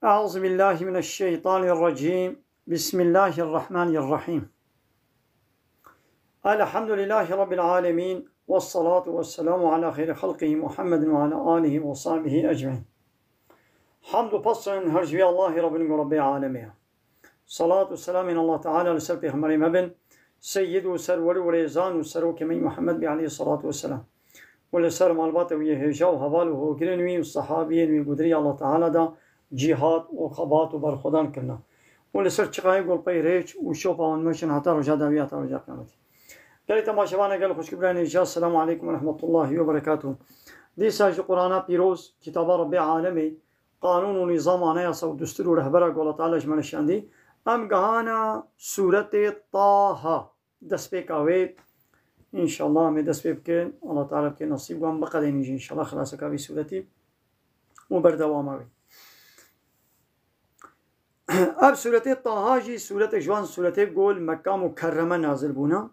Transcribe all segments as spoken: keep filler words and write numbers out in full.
أعوذ بالله من الشيطان الرجيم. بسم الله الرحمن الرحيم. الحمد لله رب العالمين، والصلاة والسلام على خير خلقه محمد وعلى آله وصحبه أجمعين. Hamd û pes her ji vî Allahê Rabbin û Rabbê alemê ye. Salat û selamên Allah Teala li ser Pêxemberê me bin, Seyyid û Serwer û Rêzan û Serokê me Muhammed bî aleyhissalatu vesselam. Û li ser malbata wî yê hêja û heval û hogirên wî û sehabiyên wî ku di rêya Allah Teala de cîhad û xebat û berxwedan kirine. Û li ser çiqayê golpey rêç û şopa wan meşin heta roja dawî, heta roja qiyametê. Gelê temaşevane, gel xwişk û birayên hêja, Selamu aleykum ve rahmetullahi ve berekatuhu. Dîsa ji Qur'ana pîroz, kitaba Rabbê alemê, qanûn û nîzam, anayasa û dustûr û rehbera ku Allah Teala ji me re şandî, em gihana sûretê Taha. Destpêka wê, înşallah, em ê dest pê bikin. Allah Teala bike nesîb, wan biqedênî jî, înşallah, xilaseka vî sûretî û berdewama wê. Ev sûretê Taha jî sûretek ji wan sûretê ku li Mekka Mukerreme nazil bûne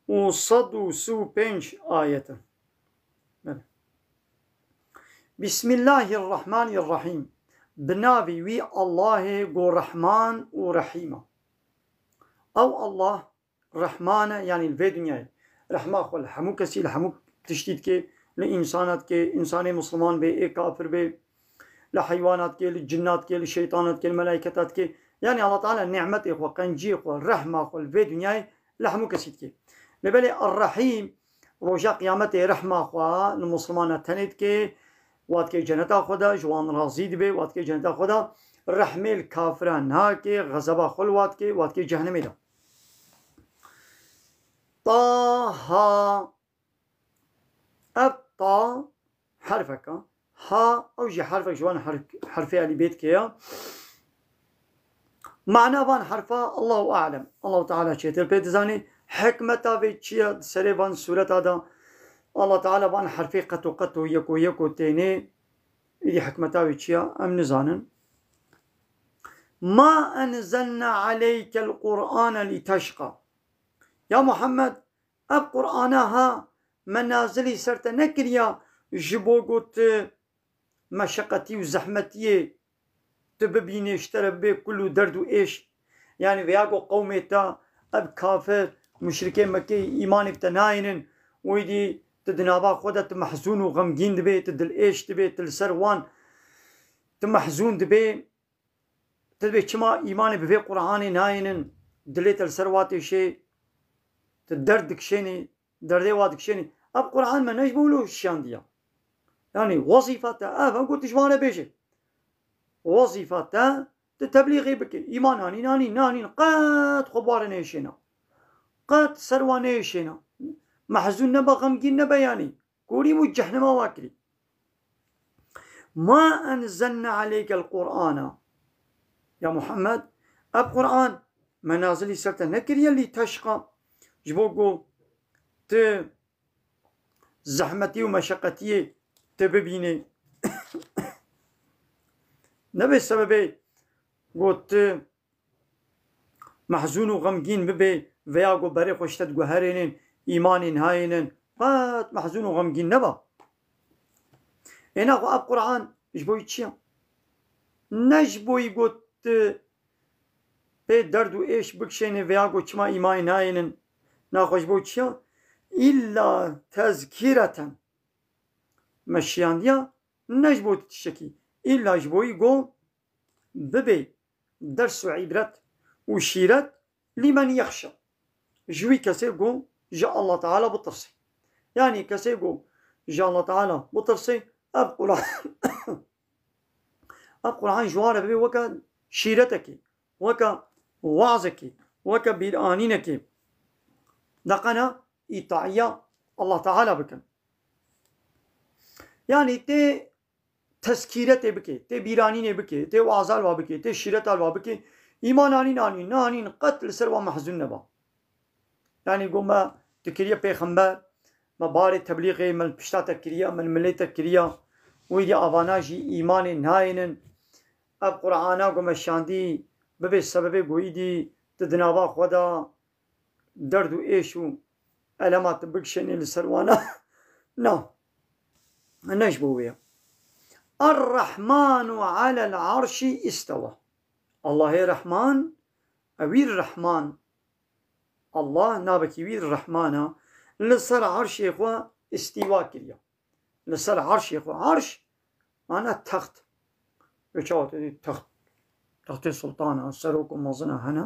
û sed û sî û pênc ayet e. Belê. Bismillahirrahmanirrahîm. Bi navê wî Allahê ku Rehman û Rehîm e. Ew Allah Rehman e, yanî li vê dinyayê rehma xwe li hemû kesî, li hemû tiştî dike, li însana dike, însanê misliman bê, ê kafir bê, li heywana dike, li cinna dike, li şeytana dike, li melayketa dike. Yanî Allah Teala nîmetê xwe, qenciyê xwe, rehma xwe li vê dinyayê li hemû kesî dike. Lê belê Errehîm, roja qiyametê rehma xwe li mislimana tenê dike, wa dike ceneta xwe de, ji wan razî dibe, wa dike ceneta xwe de, rehmê li kafira nake, xezeba xwe li wa dike, wa dike cehennemê de. Taha. Ev ta herfek e. Ha, ew jî herfek ji wan her-, herfê elîbêtkê ye. Mana van herfa Allahu alem. Allahu Teala çêtir pê dizanî. Hikmeta vê çi ye? Di serê van sureta de Allah Teala van herfê qeto qeto, yeko yeko tênê. Îdî hikmeta wê çi ye? Em nizanin. Ma enzelna aleykel Qur'ane liteşqa. Ya Muhammed, ev Qur'ana ha me nazilî ser te nekiriya ji bo ku tu meşeqetî û zehmetiyê tu bibînê, ji te re bibe kul û derd û êş. Yanî veya ku qewmê te ev kafir, muşrikê Mekkeyê îmanê bi te nayênin û îdî tu di nava xwe de tu mehzûn û xemgîn dibê, tu dilêş dibê, tu li ser wan tu mehzûn dibê. Tu dibê çima îmanê bi vê Qur'anê nayênin, dilê te li ser wa têşê, tu derd dikişênî, derdê wa dikişênî. Ev Qur'an me ne ji bo wilo şiyandiya. Yanî wezîfa te ev e ku tu ji wan re bêjê. Wezîfa te, tu teblîxê bike. Îman anîn, anîn, nanîn, qet xwe bi wa re nêşêne. Qet ser wa nêşêne. Mehzûn nebe, xemgîn nebe yanî. Korî û cehnema wa kirî. Ma enzelna aleykel Qur'ana. Ya Muhammed, ev Qur'an me nazilî ser te nekiriye lî teşqa. Ji bo ku tu zehmetî û meşeqetiyê tu bibînê. Nebe sebebê ku tu mehzûn û xemgîn bibê, veya ku berê xwe ji te diguherênin, îmanê nayênin, qet mehzûn û xemgîn neba. Ê naxwe ev Qur'an ji bo yî çi ye? Ne ji bo yî ku tu pê derd û êş bikişênê veya ku çima îmanê nayênin. Naxwe ji bo çi ye? Îlla tezkîreten. Me şiyandiya ne ji bo tu tiştekî. Îlla ji bo yî ku bibê ders û îbret û şîret lîmen yexşe. Ji wî kesê ku ji Allah Teala bitirsê. Yanî kesê ku ji Allah Teala bitirsê, ev Qur'an, ev Qur'an ji wan re bibê weke şîretekê, weke wazekê, weke bîranînekê. Deqena îtaiya Allah Teala bikin. Yanî tê tezkîre tê bike, tê bîranînê bike, tê waza li wa bike, tê şîreta li wa bike, îman anîn anîn, neanîn qet li ser wa mehzûn neba. Yanî got me tu kiriye pêxember, me barê teblîxê, me li pişta te kiriye, me li milê te kiriye, wî dî avana jî îmanê nayênin. Ev Qur'ana got me şandî bibe sebebê ku îdî tu di nava xwe de derd û êş û elema tu bikişênî li ser wana. Na. Ne ji bo wê ye. Er-Rahmanu alel arşî istewa. Allahê Rehman, ewî Rehman, Allah, navekî wî Rehman a, li ser arşê xwe îstîwa kiriye. Li ser arşê xwe. Arş, mana text. Wê çawa te dî text, textê sultan a, serok û mezin a hene.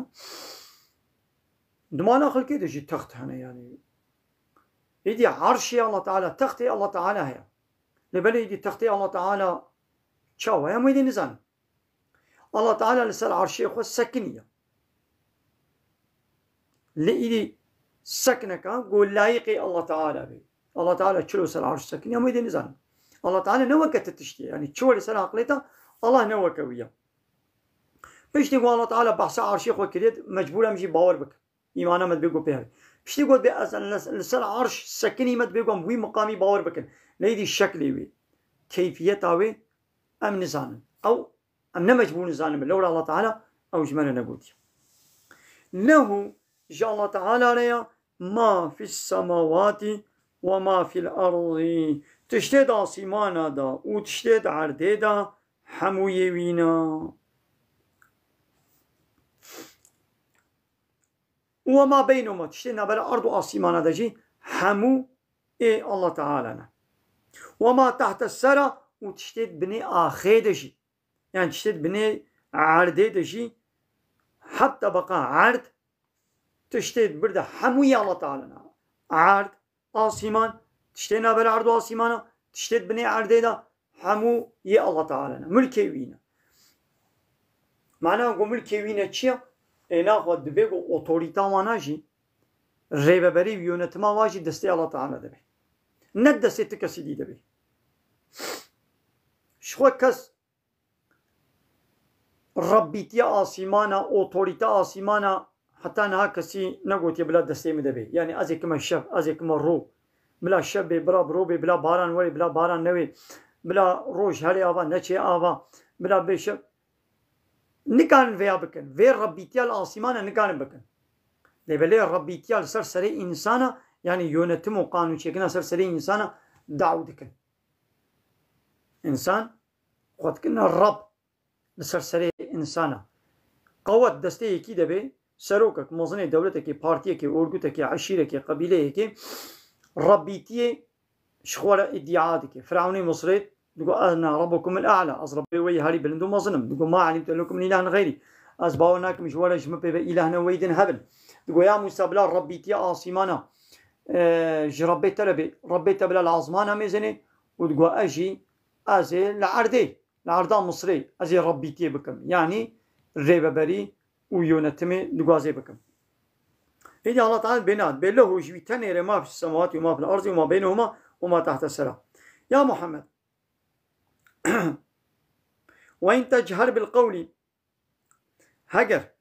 Di mala xelkê de jî text hene, yanî. Êdî arşê Allah Teala, textê Allah Teala heye. Lê belê êdî textê Allah Teala çawa ye, em wê dê nizanin. Allah Teala li ser arşê xwe sekiniye. Lê êdî sekneka ku layîqê Allah Teala bê. Allah Teala çilo ser arş sekiniye, em wê dê nizanin. Allah Teala ne weke ti tiştî ye. Yanî çi were ser aqilê te, Allah ne weke wî ye. Piştî ku Allah Teala behsa arşê xwe kiriye, mecbûr em jî bawer bikin. Îmana me dibê ku pê hebe. Piştî ku dibê ez li, li ser arş sekinî, me dibê ku em wî miqamî bawer bikin. Lê êdî şeklê wê, keyfiyeta wê em nizanin. Ew, em ne mecbûr nizanin, lewra Allah Teala ew ji me re negotiye. Lehu, ji Allah Teala re ya, ma fis semawati ve ma fil erdî. Tiştê di asîmana de û tiştê di erdê de hemû yê wî ne. Û we ma beynehuma, tiştê navbera erd û asîmana de jî hemû ê Allah Teala ne. We ma tehte sera, û tiştê di binê axê de jî, yani tiştê di binê erdê de jî, heta beqa erd, tiştê di bir de hemû yê Allah Teala ne. Erd, asîman, tiştê navbera erd û asîmana, tiştê di binê erdê de, hemû yê Allah Teala ne. Milkê wî ne. Mana ku milkê wî ne çi ye? Ê naxwe dibê ku otorîta wana jî, rêveberî û yönetima wa jî destê Allah Teala de be. Ne destê ti kesî dî de be. Ji xwe kes Rebbîtiya asîmana, otorîte asîmana heta niha kesî negotiye bila destê min de bê. Yanî ez ê kime şev, ez ê kime ro. Bila şev bê, bila bi ro bê, bila baran were, bila baran newê. Bila roj herê ava, neçê ava. Bila bê şev. Nikarin vêya bikin. Vê rebbîtiya li asîmana nikarin bikin. Lê belê rebbîtiya li ser serê însana, yanî yönetim û qanûnçêkirina ser serê însana daw dikin. Însan xwe dikirine reb li ser serê însana. Qewet destê yekî de bê, serokek, mezinê dewletekê, partiyekê, orgutekê, eşîrekê, qebîleyekê rebîtiyê ji xwe re îdia dike. Firewnê Misrê digot, "Ena rabbukumul a'la", ez Rebbê we yê herî bilind û mezin im. Digot, "Ma alimtu lekum min ilahin xeyrî", ez bawer nakim ji we re ji min pê ve îlahine wey din hebin. Digot, "Ya Mûsa, bila rebîtiya asîmana, e, ji Rebbê te re bê, Rebbê te bila li azmana mêzênê", û digot, "Ez jî, ez ê li erdê, li erda Misrê, ez ê rebbîtiyê bikim." Yanî rêveberî û yönetimê digwazê bikim. Êdî Allah Teala bê nat, bê lehu ji wî tenê re ma fis semawati û ma fil erdî û ma beynehuma û ma tehte sera. Ya Muhammed, ve in techer bil qewlî, heger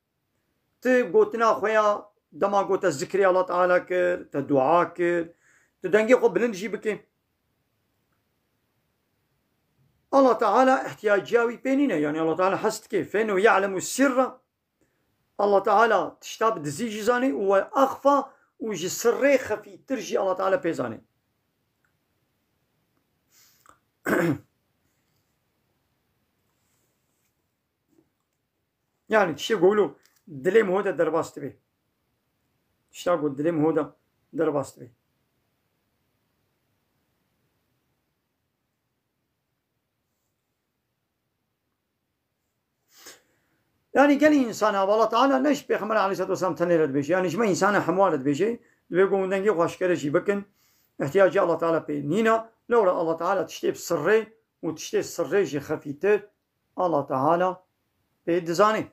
ti gotina xwe ya dema gote zikrê Allah Teala kir, te dua kir, tu dengê xwe bilind jî bikê. Allah Teala ihtiyaciya wî pê nîne, yanî Allah Teala hez dike. Fe innehu ya'lemu sirra, Allah Teala tişta bi dizî jî zanê û we axfa û ji sirrê xefîtir jî Allah Teala pê zanê. Yani tiştê ku wilo dilê min ho de derbas dibe. Tişta ku dilê min ho de derbas dibe. Yani gelî însan, Allah Teala ne ji Pêxember aleyhissalatu vesselam tenê re dibêje. Yani ji me însan hemû re dibêje. Divê ku hûn dengê xwe eşkere jî bikin. Ihtiyacê Allah Teala pê nîne. Lewra Allah Teala tiştê bi sirrê û tiştê sirrê jî xefîtir Allah Teala pê dizanê.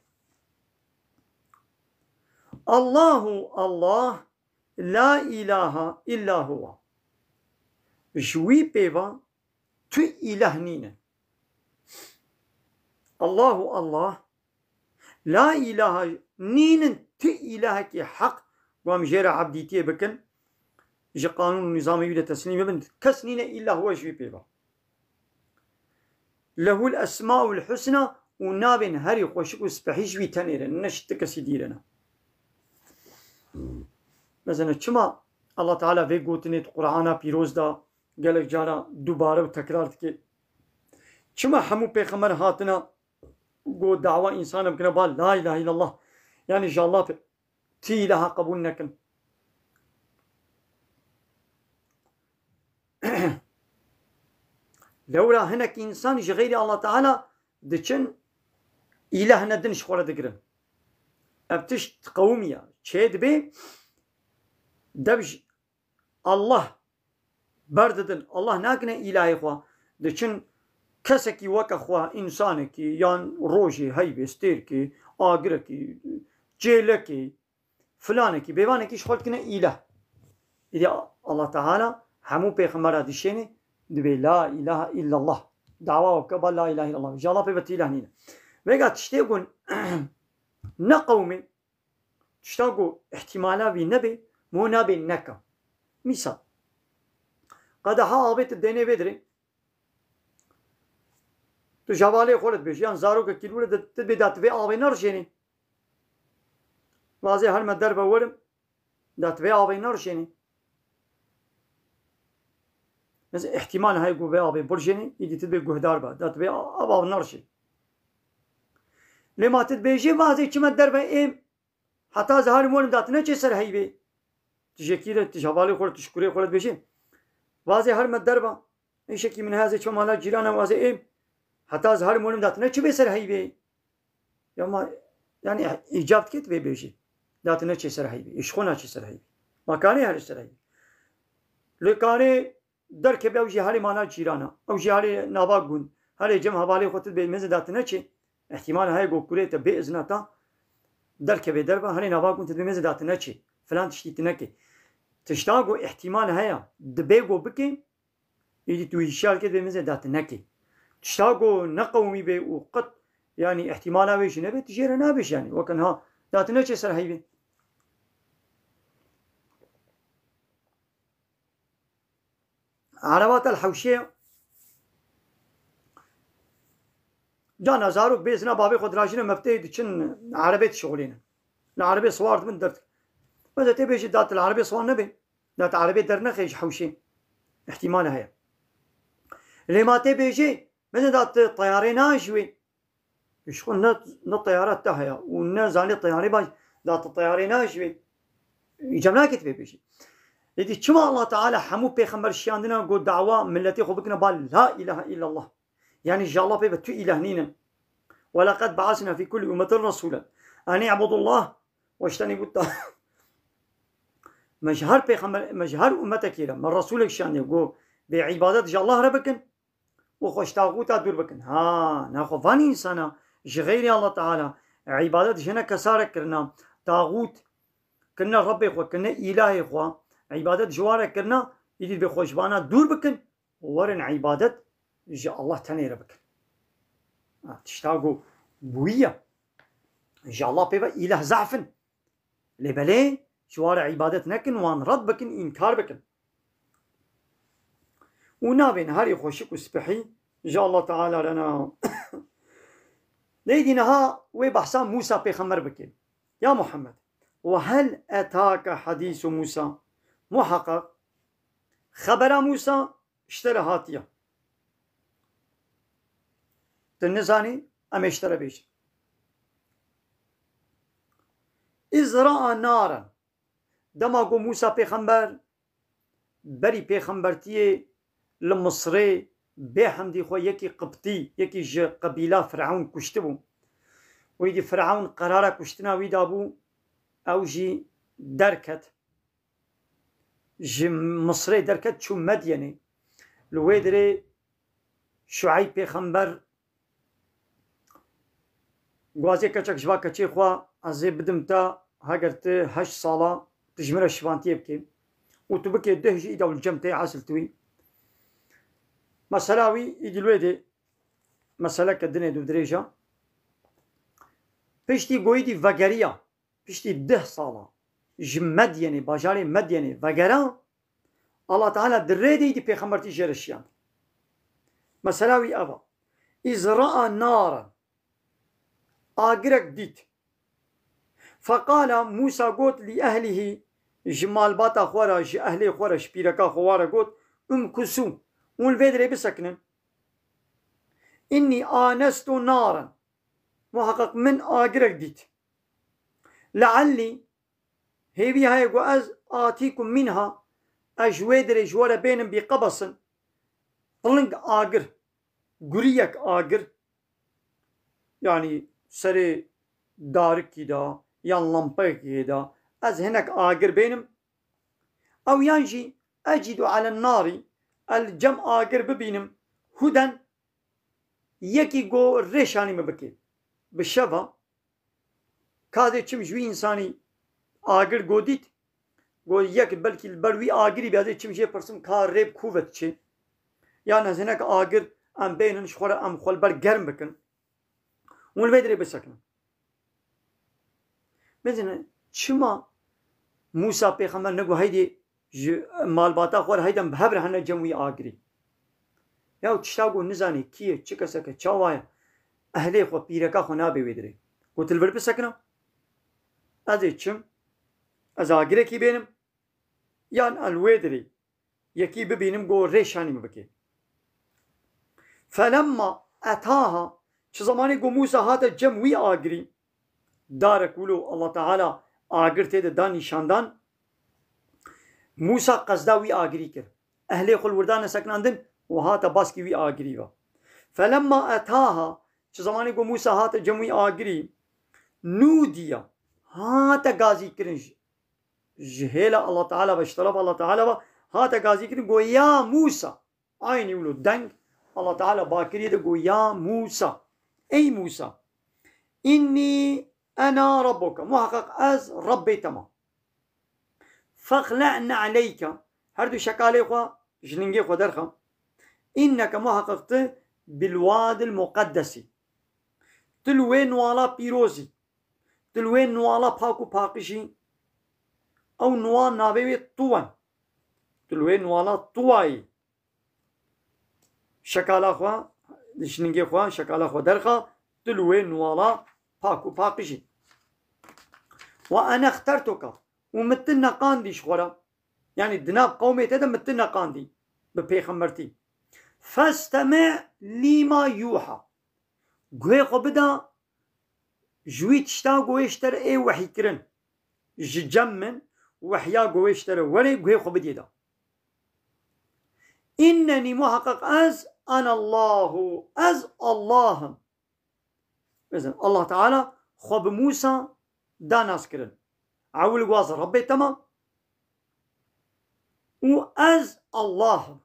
Allahu Allah, la ilaha illa huwa. Ji wî pê ve tu îlah nîne. Allahu Allah, la ilaha, nînin tu îlahekî heq, ku em jê re ebdîtiyê bikin, ji qanûn û nîzamê wî de teslîm bibin, kes nîne îlla huwe ji wî pê ve. Lehul esmaul husna û navên herî xweşik û spehî ji wî tenê re, ne ji ti kesî dî re ne. Mesela çima Allah Teala vê gotinê di Qur'ana pîroz de gelek cara dubare û tekrar dike? Çima hemû pêxember hatine got dawa însan bikine ba la ilahe illallah? Yani ji Allah pê ti îlaha qebûl nekin. Lewra hinek însan ji xeyrî Allah Teala diçin îlehine din ji xwe re digirin. Ev tişt qewimiya çê dibe, dev ji Allah berdidin. Allah nakine îlahê xwe. Diçin kesekî weke xwe, însanekî, yan rojê, heyvê, stêrkê, agirekî, çêlekê, filanekî, bêvanekî ji xwe dikine îlah. Îdî Allah Teala hemû pêxembera dişênê dibê la ilahe illallah. Dawa bike ba la ilahe illallah. Ji Allah pê ve tu îlah nîne. Vêga tiştê gun ne qewimê, tişta ku ihtimala vî nebe, mo nabê neka. Mîsal. Qedeha avê tu dênê vê dirê. Tu ji hevalê xwe re dibêjî, yan zarokekî li wir e, tu dibê da tu vê avê nerjênî. Vazê her me derve werim, da tu vê avê nerjênî. Mesela ihtimal heye ku vê avê birjênî, îdî tu dibê guhdar be, da tu vê av, av nerjê. Lê ma tu dibêjî, vazê çime derve êm, heta ez herim werim da tu neçê ser heyvê. Tu jekî re, tu ji hevalê xwe re, tu ji kurê xwe re dibêjî. Vazê her me derve. Îşekî min heye ez ê çima mala cîrana, vazê êm. Heta ez herim werim da tu neçibê ser heyvê. Ya ma, yani îcab dike tu vê bêjî. Da tu neçê ser heyvê. Îş xwe naçê ser heyvê. Ma kanê herî ser heyvê. Lê kanê derkeve ew jî herê mala cîrana. Ew jî herê nava gund. Herê cem hevalê xwe tu dibê meze da tu neçê. Îhtimal heye ku kurê te bê izna ta derkeve derve, herê nava gund tu dibê meze da tu neçê. Filan tiştî tu nekê. Tişta ku îhtimal heye, dibê ku bikê, îdî tu hişyar kê dibê meze da tu nekê. Tişta ku ne qewimî bê û qet, yani îhtimala wê jî nebe, tu jê re nabêj yani. Weke niha da tu neçê ser heyvê. Erebata li hewşê, cana zarok bê zina bavê xwe dirajine mefteyê diçin erebê dişixulînin. Li erebê siwar dibin derdikin. Meze tê bêjî da tu li erebê siwar nebê. Da tu erebê dernexê ji hewşê. Îhtimal heye. Lê ma tê bêjî, meze da tu teyarê najiwê. Ji xwe ne, ne teyara te heye û ne zanê teyarê baş, da tu teyarê najiwê. Îcab nake tu vê bêjî. Êdî çima Allah Teala hemû pêxember şiyandine got dawa milletê xwe bikine ba la ilahe illallah. Yani ji Allah pê ve tu îlah nîne. Ve laqad ba'asna fî kulli ummetin rasûlen. An i'budullah ve ijtenîbut tağût. Me ji her pêxember, me ji her ummetekê re, me resûlek şiyandiye got bê îbadet ji Allah re bikin. û xwe ji taxûta dûr bikin. Ha, naxwe van însana ji xeyrî Allah Teala îbadet ji ne kesa re kirina, taxût kirine Rebbê xwe, kirine îlahê xwe, îbadet ji wan re kirina, îdî divê xwe ji vana dûr bikin û werin îbadet ji Allah tenê re bikin. Ha, tişta ku bûyiye. Ji Allah pê ve îlah zaf in. Lê belê ji wan re îbadet nekin, wan red bikin, înkar bikin. Û nabên herî xweşik û spihî ji Allah Teala re ne. Lê dî niha wê behsa Mûsa pêxember bike. Ya Muhammed, ve hel etake hadîsu Mûsa? Muheqeq xebera Mûsa ji te re hatiye. Tu nizanî, em ê ji te re bêjin. Îz ra'a naren. Dema ku Mûsa pêxember berî pêxembertiyê li Misrê bê hemdî xwe yekî Qibtî, yekî ji qebîla Firewn kuştibû. Wî dî Firewn qerara kuştina wî dabû, ew jî derket. Ji Misrê derket çû Medyenê. Li wê dirê Şueyb pêxember guazê keçek ji va keçê xwe, ez ê bidim te, heger tu heşt sala, tu ji min re şivantiyê bikê û tu bikê duh jî, îda li cem tê esil tu wî. Mesela wî îdî li wê dê meseleke dinê dû dirêj e. Piştî goyî dî vegeriya. Piştî deh sala ji Medyenê, bajarê Medyenê vegera, Allah Teala di rê de îdî pêxembertî jê re şiyand. Mesela wî ev a. Îz ra'a naran. Agirek dît. Feqala, Mûsa got, lî ehlihî, ji malbata xwe re, ji ehlê xwe re, ji pîreka xwe wa re got, umkusû, hûn li vê dirê bisekinin. Inni anestu naren. Muheqeq min agirek dît. Leallî, hêvî heye ku ez atîkum minha, ez ji wê dirê ji we re bênim bi qebesin. Piling agir, guriyek agir. Yanî serê darikî de yan lampeyekê de ez hinek agir bênim. Ew yan jî ecîdu elen narî, ez li cem agir bibînim, huden, yekî go rêşanî min bike. Bi şeva, ka dê çim ji wî însanî agir go dît, go yek belkî li ber wî agirî bî, ez ê çim jê pirsim ka rê bi ku ve diçe. Yan ez hinek agir em bênin ji xwe re em xwe li ber germ bikin. Hûn li vê dirê bisekinin. Bizine çima Mûsa pêxember negot heydê ji malbata xwe re heyden bi hev re hene cem wî agirî? Ya tişta ku nizanî kî ye, çi kesek e, çawa ye, ehlê xwe, pîreka xwe nabe wê dirê. Got, li vir bisekine. Ez ê çim, ez agirekî bênim, yan el wê dirê yekî bibînim, go rêşanî min bike. Felemma etaha, çi zemanê go Mûsa hate cem wî agirî, darek wilo Allah Teala agir tê de da nîşandan, Mûsa qezda wî agirî kir. Ehlê xwe li wir da neseknandin û hate baskî wî agirî ve. Felemma etaha, çi zemanê go Mûsa hate cem wî agirî, nûdiya, hate gazî kirin ji, ji hêla Allah Teala ve, ji teref Allah Teala ve, hate gazî kirin, go ya Mûsa. Aynî wilo deng Allah Teala bakirî de go ya Mûsa. Ey Mûsa, înnî ena Rabbuke, muheqeq ez Rebbê te me. Fexle' ne'leyke, her du şekalê xwe ji ningê xwe derxe. Înneke, muheqeq tu, bil wadil muqeddesî. Tu li wê nuwala pîrozî. Tu li wê nuwala pak û paqijî. Ew nuwal navê wê Tuwen. Tu li wê nuwala Tuwayî. Şekala xwe, ji ningê xwe, şekala xwe derxa, tu li wê nuwala pak û paqijî. Ve ene extertuke, û min tu neqandî ji xwe re. Yanî di nav qewmê te de min tu neqandî bi pêxembertî. Festemi' lîma yuha. Guhê xwe bida ji wî tişta ku wê ji te re ê wehykirin. Ji cem min wehya ku wê ji te re were, guhê xwe bidî da. Înnenî, muheqeq ez, enallahu, ez Allah im. Bizin, Allah Teala xwe bi Mûsa da nas kirin. Ewil go ez Rebbê te me û ez Allah im.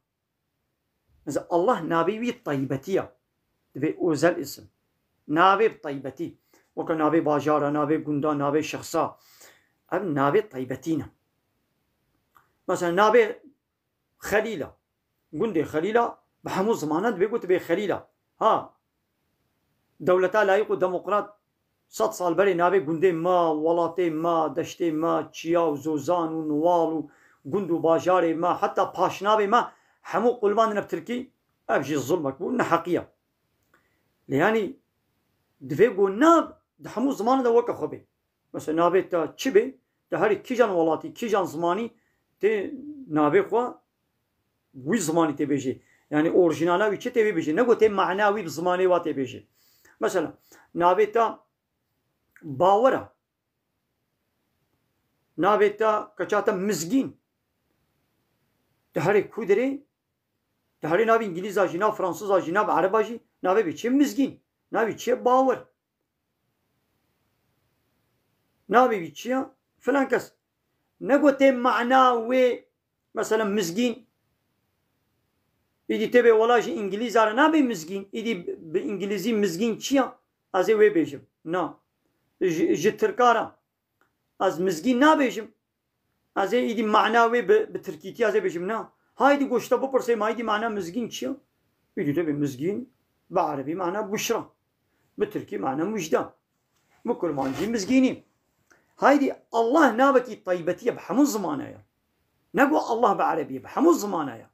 Mesela Allah navê wî taybetî ye. Divê ozel isim. Navê bi taybetî. Weke navê bajara, navê gunda, navê şexsa. Ev navê taybetî ne. Mesela navê Xelîla. Gundê Xelîla bi hemû zimanan divê gotibê Xelîla. Ha, dewleta layîq û demokrat sed sal berê navê gundê me, welatê me, deştê me, çiya û zozan û nuwal û gund û bajarê me, heta paşnavê me hemû qulmandine bi tirkî, ev jî zulmek bû, neheqiya. Lê yanî divê ku nav di hemû zimanan de weke xwe bê. Mesela navê te çi bê, te herî kîjan welatî, kîjan zimanî tê navê xwe wî zimanî tê bêjê. Yanî orîjinala wî çi tê wî bêjê. Ne ku tê mana wî bi zimanê wa tê bêjê. Mesela navê te Bawer e. Navê te keça te Mizgîn. Te herê ku dirê, te herê navê Îngilîza jî, nav Fransûza jî, nav Ereba jî, navê wî çi ye? Mizgîn. Navê wî çi ye? Bawer. Navê wî çi ye? Filan kes. Ne ku tê mana wê, mesela Mizgîn. Îdî tê bê wela ji Îngilîza re nabê Mizgîn. Îdî bi Îngilîzî Mizgîn çi ye? Ez ê wê bêjim. Na. Ji, ji Tirka re ez Mizgîn nabêjim. Ez ê îdî mana wê bi, bi tirkîtî ez ê bêjim, na. Haydî goşta bipirsê, ma îdî mana Mizgîn çi ye? Îdî tê bê Mizgîn, bi erebî mana buşra. Bi tirkî mana mujda. Bi kurmancî Mizgînî. Haydî Allah navekî taybetî ye, bi hemû zimana ye. Ne ku Allah bi erebî ye, bi hemû zimana ye.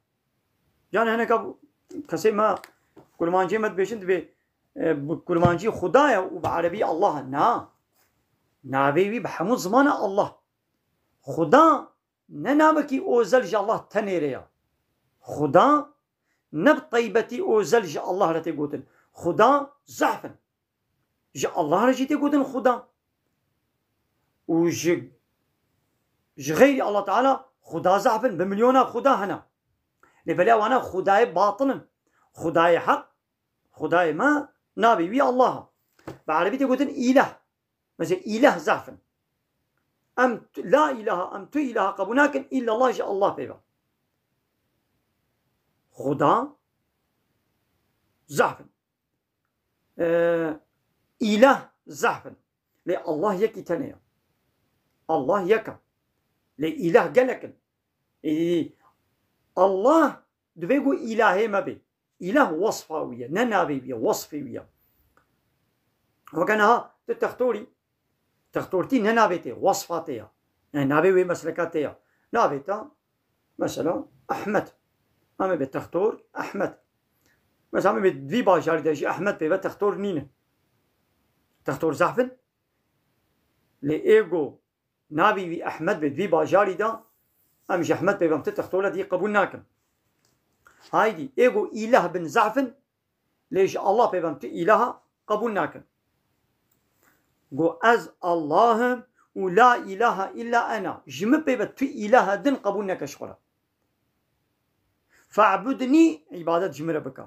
Can hineka kesê me kurmancî me dibêjin, dibê, e, bi kurmancî Xuda ye û bi erebî Allah e. Na. Navê wî bi hemû zimana Allah. Xuda ne navekî ozel ji Allah tenê re ya. Xuda ne bi taybetî ozel ji Allah re tê gotin. Xuda zehf in. Ji Allah re jî tê gotin Xuda. Û ji, ji xeyrî Allah Teala Xuda zehf in, bi milyona Xuda hene. Lê belê wana Xudayê batil in. Xudayê heq, Xudayê me navê wî Allah e. Bi erebî tê gotin îleh. Mesela îleh zehf in. Em tu, la ilaha, em tu ilaha qebûl nakin, illallah ji Allah pê ve. Xuda zehf in. Ee, îleh zehf in. Lê Allah yekî tenê ye. Allah yek e. Lê îleh gelek in. Ee, Allah divê ku îlahê me bê. Îleh wesfa wî ye, ne navê wî ye, wesfê wî ye. Weke niha tu textorî, textortî ne navê te, wesfa te ye. Yani navê wê mesleka te ye. Navê te, mesela, Ehmed. Em ê bê textor Ehmed. Mesela, em ê bê di vî bajarî de jî Ehmed pê ve textor nîne. Textor zehf in. Lê ê go navê wî Ehmed be di vî bajarî de, em ji Ehmed pê ve em ti textor e dî qebûl nakin. Haydî, ê go îleh bin zehf in, lê ji Allah pê ve em ti îlaha qebûl nakin. Go ez Allah im û la ilaha illa ena. Ji min pê ve tu îlaha din qebûl neke ji xwe re. Fe'budnî, îbadet ji min re bike.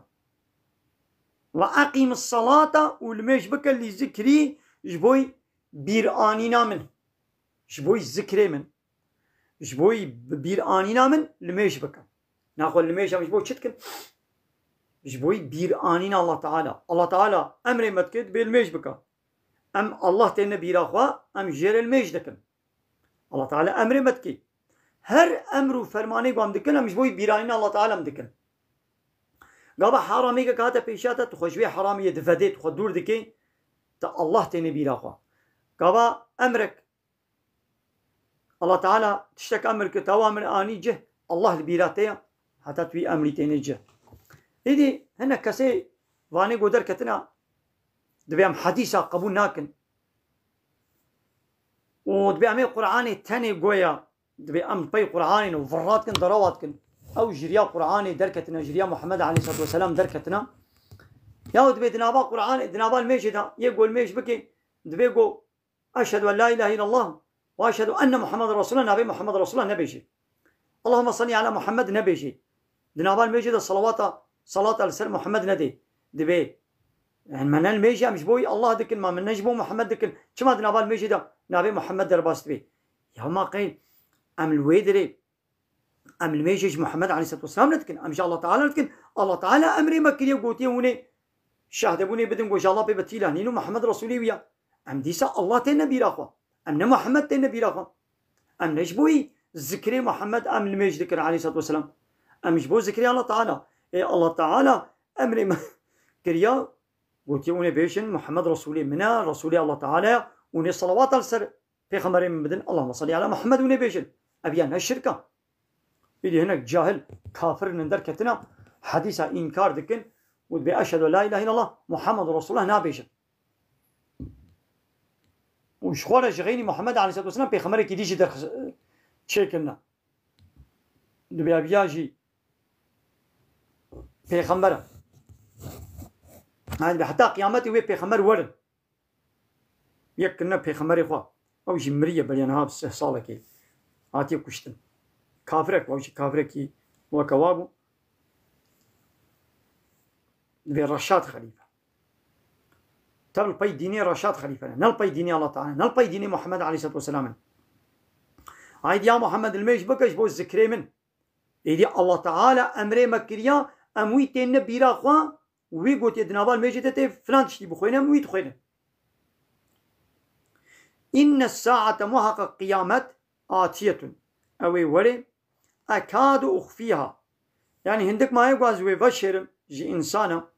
Ve eqîmis salata û limêj bike lî zikrî ji bo bîranîna min. Ji bo zikrê min. Ji bo bi bîranîna min limêj bike. Naxwe limêj em ji bo çi dikin? Ji bo bîranîna Allah Teala. Allah Teala emrê me dike, dibê limêj bike. Em Allah têne bîra xwe, em jê re limêj dikin. Allah Teala emrê me dike. Her emr û fermanê ku em dikin, em ji bo bîranîna Allah Teala em dikin. Gava haramêkek hate pêşiya te, tu xwe ji wê haramiyê divedê, tu xwe dûr dikê, te Allah têne bîra xwe. Gava emrek, Allah Teala tiştek emr kir, te ew emr anî cih, Allah li bîra te ye, heta tu wî emrî têne cih. Îdî hinek kesê vanê ku derketina, divê em hedîsa qebûl nakin. Û divê em ê Qur'anê tenê goya, divê em pey Qur'anê ne û virrat kin, derawa dikin. Ew ji riya Qur'anê derketine, ji riya Muhammed aleyhissalatu vesselam derketine. Ya divê di nava Qur'anê, di nava limêjê de yê go limêj bike, divê go Eşhedü en la ilahe illallah ve eşhedü enne Muhammeden Resulullah, navê Muhammed Resulullah nebêjê. Allahümme salli ala Muhammed nebêjê. Di nava limêjê de salawata, salata li ser Muhammed nedê. Divê. Yani me ne limêjê em ji bo Allah dikin, ma min ne ji bo Muhammed dikin. Çima di nava limêjê de navê Muhammed derbas dibê? Ya ma qey em li wê dirê, em limêjê ji Muhammed aleyhissalatu vesselam re dikin, em ji Allah Teala re dikin. Allah Teala emrê me kiriye, gotiye hûnê şahdebûnê bidin, go ji Allah pê ve tîla nîn û Muhammed Resulê wî ya. Em dîsa Allah têne bîra xwe. Em ne Muhammed têne bîra xwe. Em ne ji bo wî zikrê Muhammed em limêj dikin aleyhissalatu vesselam. Em ji bo zikrê Allah Teala. Ê Allah Teala emrê me kiriya, gotiye hûnê bêjin Muhammed Resulê min e, Resulê Allah Teala ye, hûnê salawata li ser Pêxemberê min bidin, Allahümme salli ala Muhammed hûnê bêjin. Ev ya ne şirk e. Îdî hinek cahil, kafir in derketina, hedîsa înkar dikin û dibê eşhedü la ilahe illallah Muhammed Resulullah nabêjin. Û ji xwe re ji xeynî Muhammed aleyhissalatu vesselam pêxemberekî dî jî derx-, çêkirine. Dibê ev ya jî pêxember e. Yani heta qiyametê wê pêxember werin. Yek kirine pêxemberê xwe. Ew jî miriye beriya niha bi sih salekê. Hatiye kuştin. Kafirek, ew jî kafirekî weke wa bû. Divê Reşad Xelîfe. Te li pey dînê Reşad Xelîfe ne. Ne li pey dînê Allah Teala. Ne li pey dînê Muhammed aleyhissalatu vesselam in. Haydi ya Muhammed limêj bike ji bo zikrê min. Êdî Allah Teala emrê me kiriya, em wî têne bîra xwe, wî gotiye di nava limêjê te tê filan tiştî bixwêne, em wî dixwêne. Înne saate, muhaqqeq qiyamet, atiyetun. Ew ê were, ekadu uxfîha. Yani hindik maye ku ez wê veşêrim ji însana.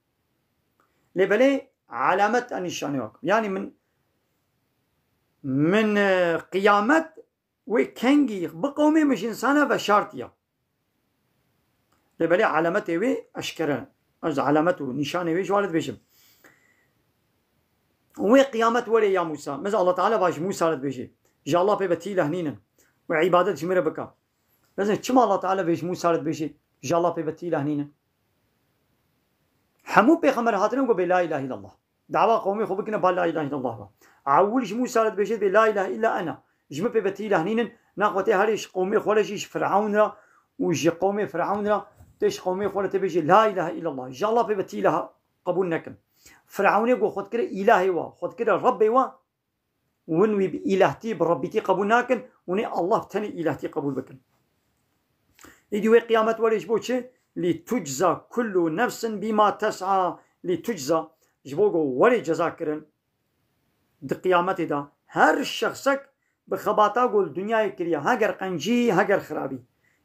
Lê belê alamet e nîşanê wek. Yani min, min, e, qiyamet wê kengî biqewimê min ji însana veşartiya. Lê belê alametê wê eşkere. Ez alamet û nîşanê wê ji wan re dibêjim. Wê qiyamet were ya Mûsa. Mesela Allah Teala va ji Mûsa re dibêje. Ji Allah pê ve tî lehnînin. Wê îbadet ji min re bika. Mesela çima Allah Teala vê ji Mûsa re dibêje? Ji Allah pê ve tî lehnînin. Hemû pêxember hatine got bê la ilahe illallah. Dawa qewmê xwe bikine ba la ilahe illallah ba. Ewil ji Mûsa re dibêje bê la ilahe illa ena. Ji min pê ve ti îlah nînin, naxwe tê herê ji qewmê xwe re jî, ji Firewn re û ji qewmê Firewn re tê ji qewmê xwe re tê bêje la ilahe illallah. Ji Allah pê ve ti îlah qebûl nekin. Firewnê got xwe dikire îlahê wa, xwe dikire Rebbê wa, win wî bi îlahtî, bi rebbîtî qebûl nakin, hûn ê Allah bi tenê îlahtî qebûl bikin. Îdî wê qiyamet werê ji bo çi? Lî tucza kullu nefsin bîma tes'a, lî tucza, ji bo ku werê ceza kirin di qiyametê de, her şexsek bi xebata ku li dinyayê kiriye, heger qencî, heger xirabî.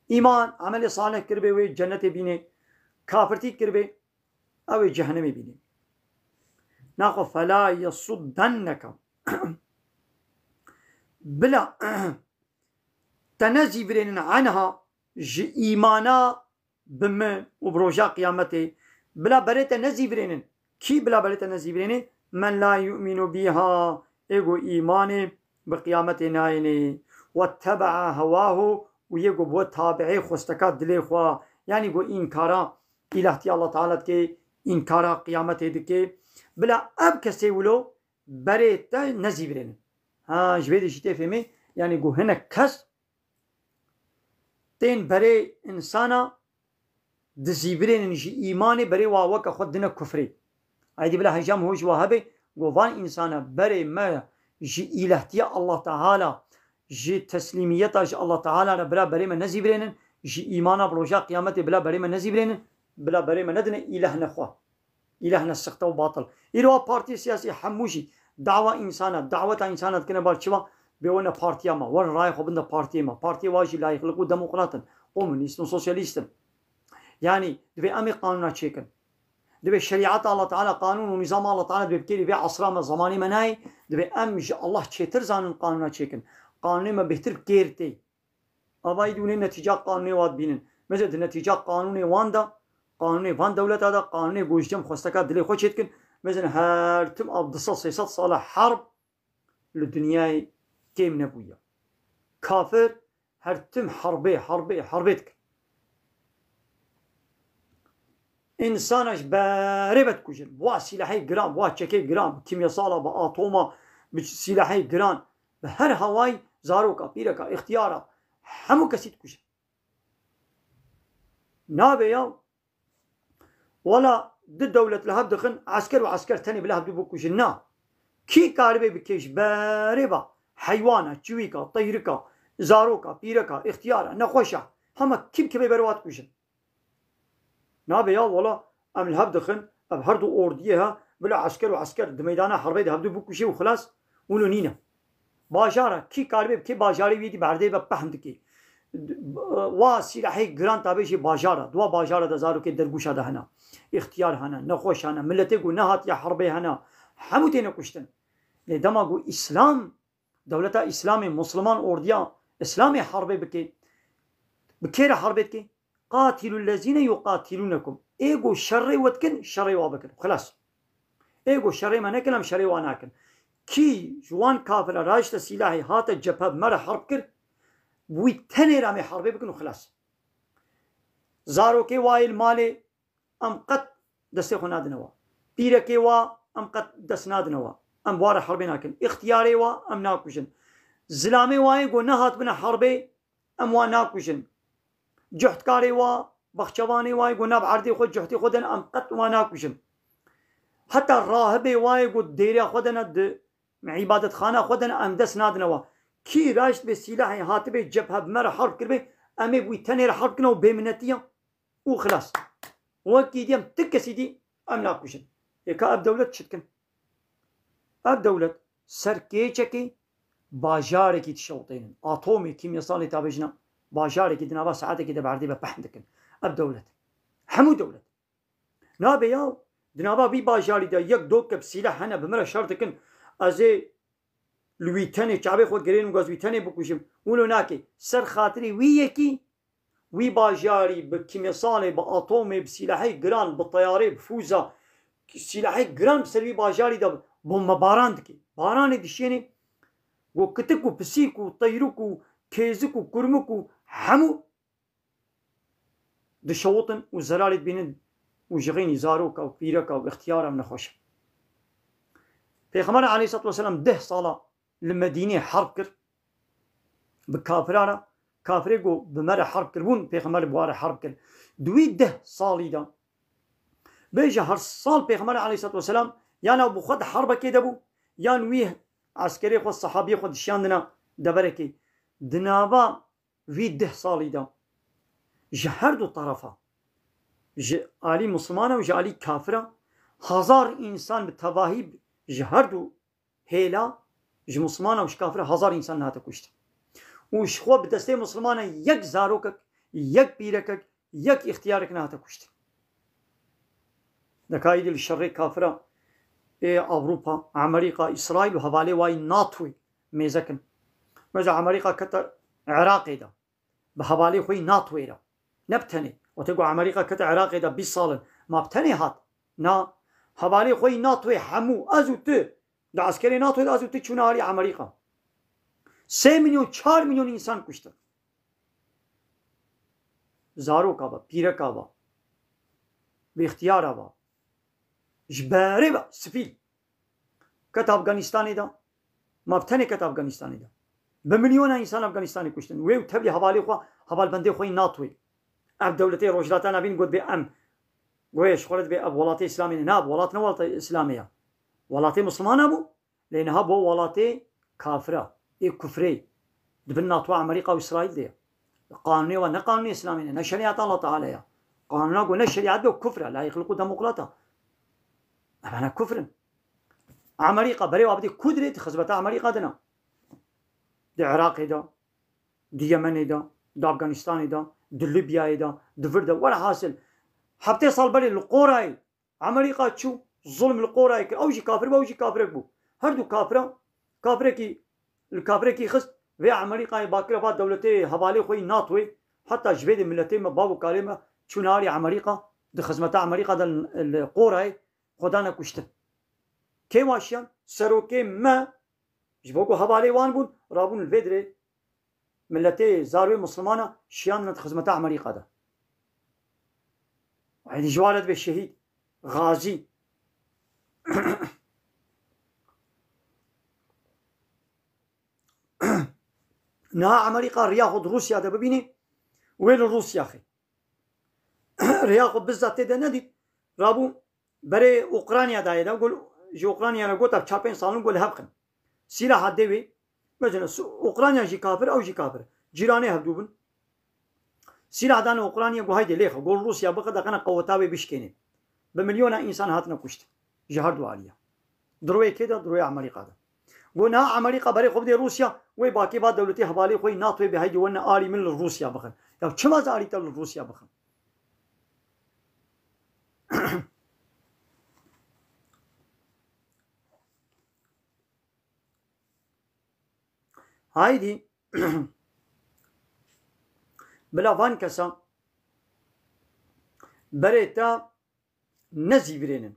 Îman, emelê salih kiribê wê cennetê bînê, kafirtî kiribê, ew ê cehennemê bînê. Naxwe fela yesuddenneke. Bila te nezîvirênin enha ji îmana bi min û bi roja qiyametê. Bila berê te nezîvirênin. Kî bila berê te nezîvirênê? Men la yu'minu biha. Ê ku îmanê bi qiyametê nayênê. Wettebea hewahu û yê ku bû tabi'ê xwesteka dilê xwe. Yanî ku înkara îlahtiya Allah Teala dike, înkara qiyametê dike. Bila ev kesê wilo berê te nezîvirênin. Ha, ji vê de jî tê fêmê, yanî ku hinek kes tên berê însana dizîvirênin ji îmanê, berê wa weke xwe dine kufrê. Aydî bila hejam ho ji wa hebe, go van însana berê me ji îlahtiya Allah Teala, ji teslîmiyeta ji Allah Teala re bila berê me nezîvirênin, ji îmana bi roja qiyametê bila berê me nezîvirênin, bila berê me nedine îlahne xwe. Îlahne sixte û batil. Îro a partiyê siyasî hemû jî dawa însana, daweta însana dikine bar çi va? Bê wene partiya me, werin rayê xwe binde partiyê me. Partiyê wa jî layîqlik û demokrat in, komûnîst in, sosyalîst in. Yanî divê em ê qanûna çêkin. Divê şerîeta Allah Teala, qanûn û nîzama Allah Teala divê bi kêrî vê esra me, zemanê me nayê. Divê em ji Allah çêtir zanin qanûna çêkin. Qanûnê me bêhtir bi kêr tê. Avayî dûnê netîca qanûnê wa dibînin. Meze di netîca qanûnê wan de, qanûnê van dewleta de, qanûnê ku ji cem xwesteka dilê xwe çêdikin, mezin her tim av du sed sê sed sala herb li dinyayê kêm nebûye. Kafir her tim herbê, herbê, herbê dikin. Însana ji berê ve dikujin. Wa sîlehê giran, wa çekê giran, bi kîmyesala, bi atoma, bi sîlehê giran, bi her hawayî zaroka, pîreka, îxtiyara, hemû kesî dikujin. Nabe ya, wela du dewlet li hev dixin, esker û esker tenê bi hev du bikujin. Na. Kî karibê bikê ji berê ve heywana, çiwîka, teyrika, zaroka, pîreka, îxtiyara, nexweşa, hema kî bikê bê berê wa dikujin. Nabe ya wela em li hev dixin, ev her du ordiyê he, bila esker û esker di meydana herbê de hevdu bikuşê û xilas, wilo nîne. Bajara, kî karibê bi kê bajarê wî dî berdê ve pehm dikê. Wa sîlehê giran tabê jî bajara, dua bajara de zarokê dergûşa de hene. Îxtiyar hene, nexweş hene, miletê ku nehatiye herbê hene. Hemû têne kuştin. Lê dema ku Îslam Dewleta Îslamê, Musliman, ordiya Îslamê herbê bike. Bi kê re herbê dike? Qatilû lezîne yuqatilûnekum. Ê ku şerê we dikin, şerê wa bikin. Xilas. Ê ku şerê me nekin, em şerê wa nakin. Kî ji wan kafira raşte sîlahê hate cephe bi me re herb kir, wî tenê re em ê herbê bikin û xilas. Zarokê wa yê li malê em qet destê xwe nadine wa. Pîrekê wa em qet dest nadine wa. Em wa re herbê nakin. Îxtiyarê wa em nakujin. Zilamê wa yê ku nehatibine herbê em wa nakujin. Cuhtkarê wa, baxçevanê wa yê ku nav erdê xwe cuhtê xwe den em qet wa nakujin. Heta rahibê wa yê ku dêrê xwe dene di îbadetxana xwe dene em dest nadine wa. Kî raşt bê sîlahê hatibê cephe bi me re herb kiribê, em ê bi wî tenê re herb kine û bêminetiya. Û xilas. Wekî dî em ti kesî dî em nakujin. Ê ka ev dewlet çi dikin? Ev dewlet ser kêçekê bajarekî dişewitênin. Atomê, kîmyesalê tabêjina bajarekî di nava saetekê de berdê ve pehm dikin. Ev dewlet. Hemû dewlet. Nabe ya, di nava vî bajarî de yek do ke bi sîleh hene bi min re şer dikin. Ez ê li wî tenê çavê xwe girênim, ez wî tenê bikujim. Wilo nake. Ser xatirê wî yekî wî bajarî bi kîmyesalê, bi atomê, bi sîlehê giran, bi teyarê, bi fûza, sîlehê giran bi ser wî bajarî de bombebaran dike. Baranê dişênê ku kitik û pisîk û teyrûk û kêzik û kurmik û hemû dişewitin û zerarê dibînin. û ji xênî zaroka û pîreka û ixtiyara nexweş e. Pêxember aleyhissalatu vesselam deh sala li Medînê herb kir bi kafiran re. Kafirê ku bi me re herb kiribûn, Pêxember bi wan re herb kir. Di wî deh salî de, bêje her sal Pêxember aleyhissalatu vesselam yan ew bi xwe di herbekê de bû, yan wî eskerê xwe, sehabiyê xwe dişiyandine deverekê. Di nava vî deh salî de ji her du terefa, ji alî Mislimana û ji alî kafira, hezar însan bi tevahî ji her du hêla, ji Mislimana û ji kafira hezar însan hate kuştin. Û ji xwe bi destê Mislimana yek zarokek, yek pîrekek, yek îxtiyarek nehate kuştin. Deka êdî li şerê kafira ê Ewropa, Amerîka, Îsraîl û hevalê wayî NATOyê mêze kin. Mesela Amerîka kete Iraqê de bi hevalê xwe yî NATOyê re. Ne bi tenê. Wextê ku Amerîka kete Iraqê de bîst sal in, ma bi tenê hat? Na. Hevalê xwe yî NATOyê hemû, ez û tu, di eskerê NATOyê de ez û tu çûne alî Amerîka. Sê milyon, çar milyon însan kuştin. Zaroka ve, pîreka ve, bi îxtiyara ve, ji berê ve, sivîl. Ket Afganistanê de, ma bi tenê ket Afganistanê de. Bi milyona însan Afganistanê kuştin. Wê û tevlî hevalê xwe, hevalbendê xwe yî NATOyê. Ev dewletê Rojhilata Navîn got bê em. Goyê ji xwe re dibê ev welatê Îslamê ne. Na, ev welat ne welatê Îslamê ya. Welatê Mislimana bû. Lê niha bo welatê kafira, ê kufrê, di bin NATO Amerîka û Îsraîl de ye. Qanûnê wa ne qanûnê Îslamê ne, ne şerîeta Allah Teala ya. Qanûna ku ne şerîet be kufr e, la yexluqu demokrata. Evana kufr in. Amerîka berê wa bidê ku dirê di xizmeta Amerîka de ne. Di Iraqê de, di Yemenê de, di Afganistanê de, di Libyayê de, di vir de, werhasil. Heftê sal berê li qorayê Amerîka çû, zulm li qorayê kir. Ew jî kafir bû, ew jî kafirek bû. Her du kafira, kafirekî li kafirekî xist, vê Amerîkayê bakire va dewletê hevalê xwe yî NATOyê, heta ji vê de miletê me, bav û kalê me çûne alî Amerîka, di xizmeta Amerîka de li qorayê xwe dane kuştin. Kê wa şiyan? Serokê me, ji bo ku hevalê wan bûn, rabûn li vê dirê miletê zarwê Mislimana şiyandine di xizmeta Amerîka de. Êdî ji wan re dibe şehîd, xazî. Niha Amerîka riya xwe di Rûsya de bibîne, wê li Rûsya xê. Riya xwe bizzat tê de nedît, rabû berê Ukrayna dayê de, got, ji Ukrayna re got, ev çar pênc sal in got, li hev qin. Sîlaha dê wê, mesela, Ukrayna jî kafir, ew jî kafir. Cîranê hevdû bin. Sîlah dane Ukrayna, got, haydê lêxe, got, Rûsya bixe, deqene qeweta wê bişkêne. Bi milyona însan hatine kuştin. Ji her du alî ya. Di rûyê kê de? Di rûyê Amerîka de. Got, niha Amerîka berê xwe bidê Rûsya, wê bakê va dewletê hevalê xwe yî NATOyê bê, haydê wene alî min li Rûsya bixin. Ya çima ez alî te li Rûsya bixin? Haydî, bila van kesa berê te nezîvirênin.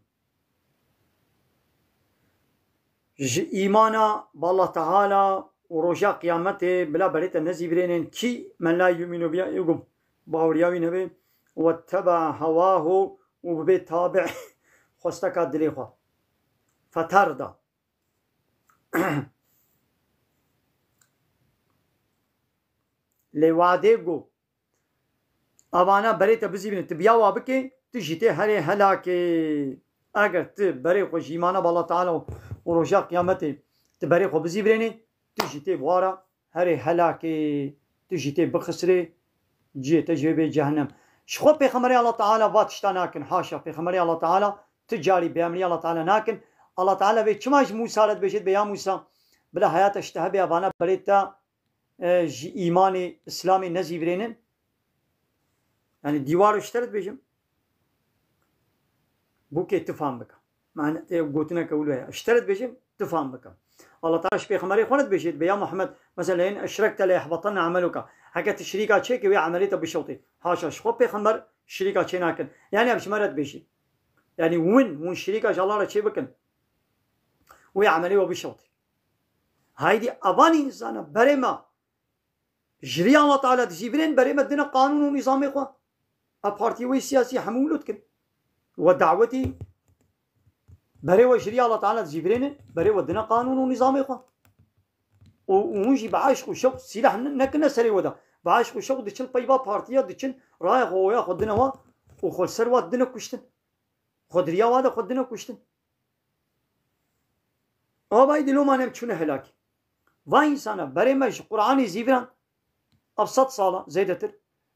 Ji îmana bi Allah Teala û roja qiyametê bila berê te nezîvirênin. Kî men la yu'minu bi, ê ku baweriya wî nebe, wetteba hewahu, û bibe tabi xwesteka dilê xwe. Feterda. Lê wadê ku evana berê te bizîvînin, tu biya wa bikê, tu jî tê herê helakê. Eger tu berê xwe ji îmana bi Allah Teala û roja qiyametê tu berê xwe bizîvirênê, tu jî tê bi wa re herê helakê, tu jî tê bixisirê, cihê te jê bê cehennem. Ji xwe Pêxemberê Allah Teala va tişta nakin, haşa, Pêxemberê Allah Teala tu carî bêemrî Allah Teala nakin. Allah Teala vê çima ji Mûsa re dibêje, dibê ya Mûsa, bila heyata ji te hebe, evana berê te, e, ji îmanê, Îslamê nezîvirênin? Yani dîwaro ji te re dibêjim. Bûkê tu fam bike. Mane, e, gotineke wilo ye. Ji te re dibêjim, tu fam bike. Allah Teala ji pêxemberê xwe re dibêje, dibê, ya Muhammed, mesela, "Leyin eşrekte le yehbatanne ameluka." Heke tu şirîka çêkî, wê emelê te bişewtê. Haşa, ji xwe pêxember şirîka çê nakin. Yani ev ji me re dibêje. Yani win, win şirîka ji Allah re çê bikin. Wê emelê we bişewtê. Haydî evan însana berê me ji riya Allah Teala dizîvirên, berê me dine qanûn û nîzamê xwe. Ev partiyê wê siyasî hemû wilo dikin. we dawetî berê we ji riya Allah Teala dizîvirênin, berê we dine qanûn û nîzamê xwe. Û, û hûn jî bi eşq û şewq sîleh ne-, nekirine serê we de. Bi eşq û şewq diçin peyva partiya, diçin raya xwe, oya xwe dine wa û xwe ser wa dine kuştin. Xwe di riya wa de xwe dine kuştin. Ava îdî loma nem çûne helakî. Va însana, berê me ji Qur'anê zîvirand, ev sed sala zêdetir.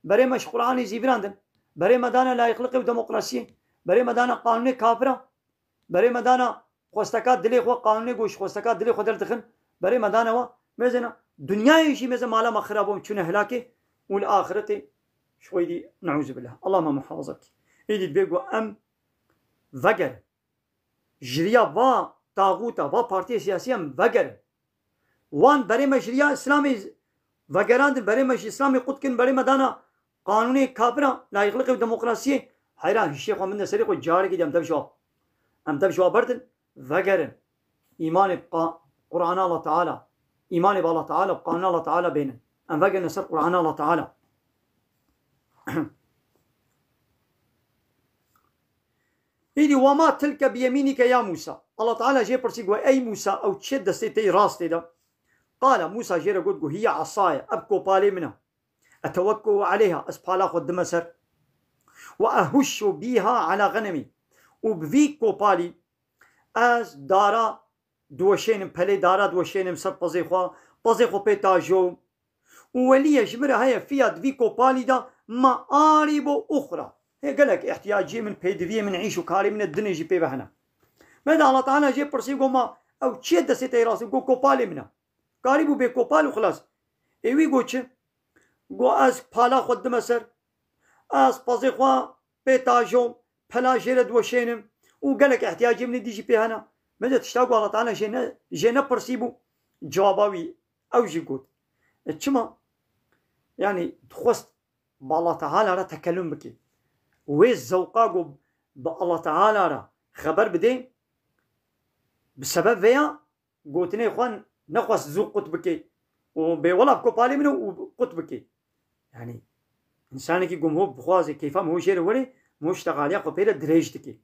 Berê me ji Qur'anê zîvirandin. Berê me dane layıklıkê û demokrasiyê. Berê me dane qanûnê kafira. Berê me dana xwesteka dilê xwe, qanûnê ku ji xwesteka dilê xwe derdixin, berê me dane wa. Mêzena dinyayê jî mêze mala me xirab bû, çûne helakê û li axiretê ji xwe dî, neûzubillah. Allah me muhafaza bike. Êdî dibê ku em vegerin. Ji riya va taxûta, va partiyê siyasî em vegerin. Wan berê me ji riya Îslamê vegerandin, berê me ji Îslamê qut kirin, berê me dana qanûnê kafira, layıklıkê û demokrasiyê. Heyra hişê xwe min de serê xwe carekê de em dev ji wa, em dev ji wa berdin, vegerin. Îmanê bi qa-, Qur'ana Allah Teala, îmanê bi Allah Teala û qanûna Allah Teala bênin. Em vegerin ser Qur'ana Allah Teala. Îdî, "Wema tilke biyemînike ya Musa." Allah Teala jê pirsî got, "Ey Musa, ew çi destê te yê rastê de?" Qala, Musa jê re got, got, "Hiye asaye, ev kopalê min e. Etewekkeu aleyha, ez pala xwe dime ser. Ve ehuşşu bîha ala xenemî. Û bi vî kopalî ez dara diweşênim, pelê dara diweşênim ser pezê xwe, pezê xwe pê tajom. Û welî ye ji min re heye fiya di vî kopalî de ma arîbo uxra. Hê gelek ihtiyaciyê min, pêdiviyê min, îş û karê min e, dinê jî pê ve hene." Me de Allah Teala jê pirsî, got, "Ma ew çi ye destê te yê rastê?" Got, "Kopalê min e." Karîbû bê kopal û xilas. Ê wî got çi? Got, "Ez pala xwe dime ser. Ez pezê xwe pê tajom, pela jê re diweşênim û gelek ihtiyacê min ê dî jî pê hene." Me de tişta ku Allah Teala jê ne, jê nepirsîbû, cewaba wî ew jî got. E, çima? Yanî dixwest bi Allah Teala re tekellum bike. Wê zewqa ku bi Allah Teala re xeber bidê, bi sebeb vêya gotinê xwe nexwest zû qut bike û bê wela bi kopalê min û qut bike. Yanî, însanekî ku miho bixwaze, keyfa miho jê re were, miho ji texaliya xwe pê re dirêj dike.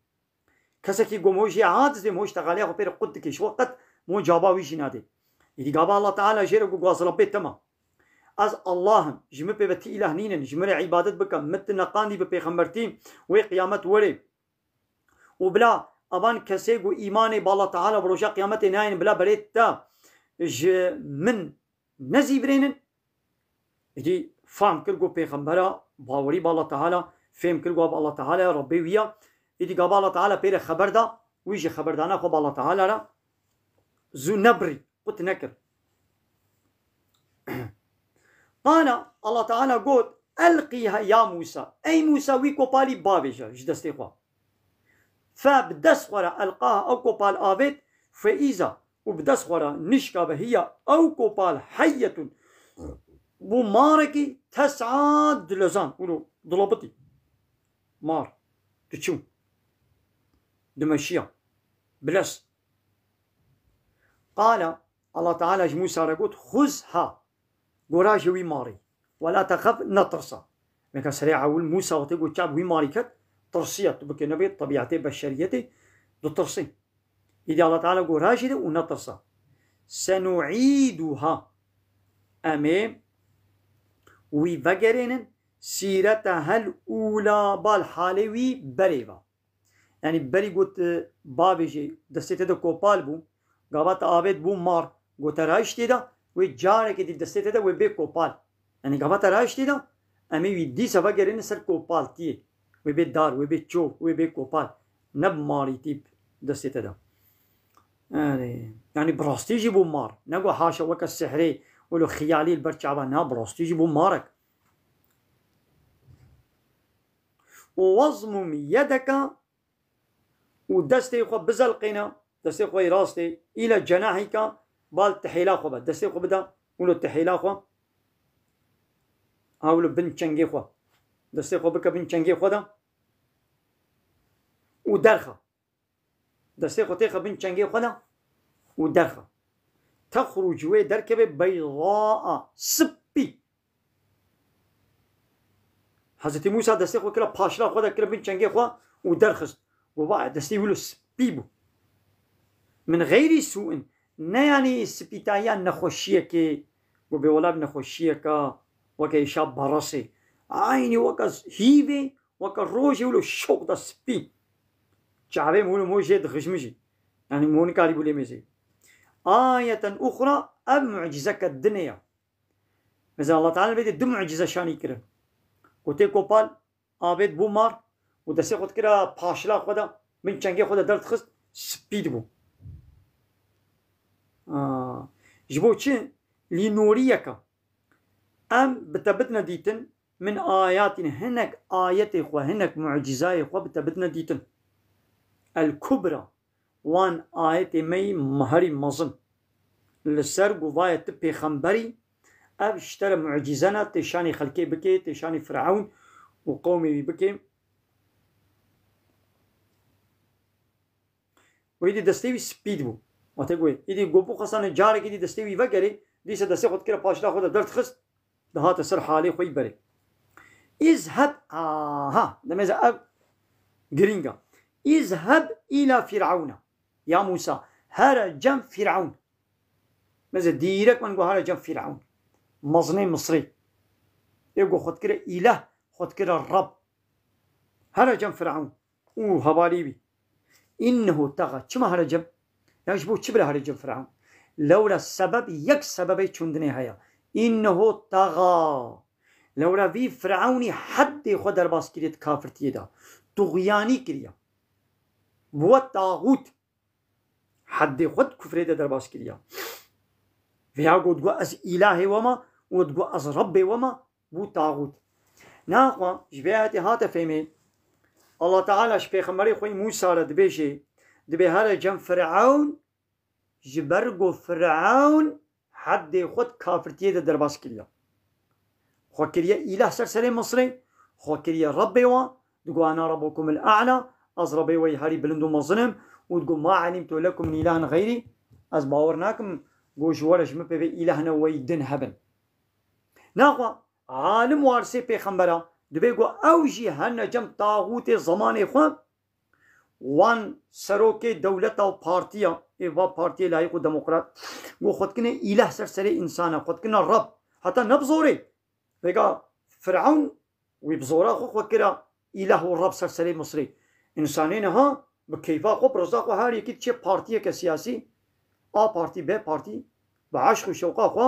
Kesekî ku miho jê aciz e, miho ji texaliya xwe pê re qut dike. Ji xwe qet miho caba wî jî nade. Îdî gava Allah Teala jê re ku gwaz Rabbê tema. Ez Allah im, ji min pê ve ti îlah nînin, ji min re îbadet bike, min ti neqandî bi pêxembertî wê qiyamet were. Û bila evan kesê ku îmanê bi Allah Teala bi roja qiyametê nayên, bila berê te ji min nezîvirênin. Îdî fam kir ku pêxembera bawerî bi Allah Teala, fêm kir ku bi Allah Teala ya Rabbê wî ya. Îdî gava Allah Teala pê re xeber da, wî jî xeberdana xwe bi Allah Teala re zû nebirî, qut nekir. Qala, Allah Teala got, "Elqîha ya Musa." Ey Musa, wî kopalî bavêje ji destê xwe. Fe bi dest xwe re elqaha, ew kopal avêt, fe îza, û bi dest xwe re nişka ve hiya ew kopal heyyetun. Bû marekî tes'a dilezan, wilo dilobitî. Mar. Diçû. Dimeşiya. Bilez. Qala, Allah Teala ji Musa re got, "Xuzha." Gora ji wî marî. "Wela texef", netirsa. Meka serê ewil Musa wextê ku çav wî marî ket, tirsiya, tu bike nebê, tebîetê beşeriyetê, ditirsî. Îdî Allah Teala gora jî de û netirsa. "Senuîduha." Em ê wî vegerênin, "sîretehel ûla", bal halê wî berê ve. Yanî berî got, e, bavêjê destê te de kopal bû, gava te avêt bû mar, got te rayiştê de, wê carekê dî destê te de wê bê kopal. Yanî gava te rayiştê de, em ê wî dîsa vegerînin ser kopaltiyê. Wê bê dar, wê bê çov, wê bê kopal. Ne bi marîtî bi destê te de. Yanî, yanî bi rastî jî bû mar. Ne got haşa weke sihrê, wilo xiyalî li ber çava. Na, bi rastî jî bû marek. Û wezmum yedeka, û destê xwe bizelqêne, destê xwe yê rastê, île cenahîka, bal tihêla xwe be, destê xwe bide, wilo tihêla xwe, ha wilo bin çengê xwe, destê xwe bike bin çengê xwe de û derxe. Destê xwe têxe bin çengê xwe de û derxe. Texruc, wê derkeve beydaa, spî. Hezretî Mûsa destê xwe kira paşra xwe de, kira bin çengê xwe û derxist. Got, va destê wilo spî bû. Min xeyrî sû'in, ne yanî spîtahiya nexweşiyekê, got bê wela bi nexweşiyeka weke êşa beresê. Aynî weke hîvê, weke rojê wilo şoq da spî. Çavê min wilo mo jê dixijmi jî. Yanî mo nikarîbû lê mêzê. Ayeten uxra, ev mucîzeke dinê ya. Mesela Allah Teala vê de du mucîze şanî kirin. Got tê kopal, avêt bû mar û destê xwe dikira paşila xwe de, bin çengê xwe de derdixist, spî dibû. Aa, ji bo çi? Lînoriyeke. Em bi te bidine dîtin, min ayatîn, hinek ayetê xwe, hinek mucîzayê xwe bi te bidine dîtin. El Kubra. Wan ayetê me yî herî mezin. Li ser ku vaye tu pêxember î, ev ji te re mucîze ne, tê şanî xelkê bikê, tê şanî Firewn û qewmê wî bikê. Û êdî destê wî spî dibû. Wate ku êdî ku bixwestane carekê dî destê wî vegerê, dîsa destê xwe dikire paşla xwe de derdixist. Dihate ser halê xwe yî berê. Îzheb, aha, demê ze ev girîng e. Îzheb îla Fîr'ewna. Ya Mûsa, here cem Fîr'ewn. Meze dîrek min got here cem Fîr'ewn. Mezinê Misrî. Ê got xwe dikire îleh, xwe dikire Reb. Here cem Fîr'ewn û hevalî wî. Înnehu taxa. Çima here cem? Ya ji bo çi bira here cem Firewn? Lewra sebeb, yek sebebê çûndinê heye. Înnehu taxa. Lewra vî Firewnî heddê xwe derbas kiriye di kafirtiyê de. Tuxyanî kiriye. Bûwe taxût. Heddê xwe di kufrê de derbas kiriye. Vêya got, got ez îlahê we me û got ez Rebbê we me. Bû taxût. Naxwe ji vê ayetê hate fêmê, Allah Teala ji pêxemberê xwe yî Mûsa re dibêje, dibê here cem Firewn, ji ber ku Firewn heddê xwe di kafirtiyê de derbas kiriye. Xwe kiriye îlah ser serê Misrê, xwe kiriye Rebbê wan, digo, "Ana Rabbukumul A'la", ez Rebbê we yî herî bilind û mezin im, û digo, "Ma alimtu lekum min ilahin xeyrî", ez bawer nakim ku ji we re ji min pê ve îlahine we yî din hebin. Naxwe, alim warisê pêxembera, dibê ku ew jî hene cem taxûtê zemanê xwe, wan serokê dewleta û partiya, ê va partiyê layîq û demokrat, ku xwe dikine îleh ser serê însana, xwe dikine Reb, heta ne bi zorê. Vêga Firewn wî bi zora xwe xwe kira îleh û Reb ser serê Misrê. Însanê niha bi keyfa xwe, bi riza xwe her yekî diçe partiyeke siyasî, A partî, B partî, bi eşq û şewqa xwe,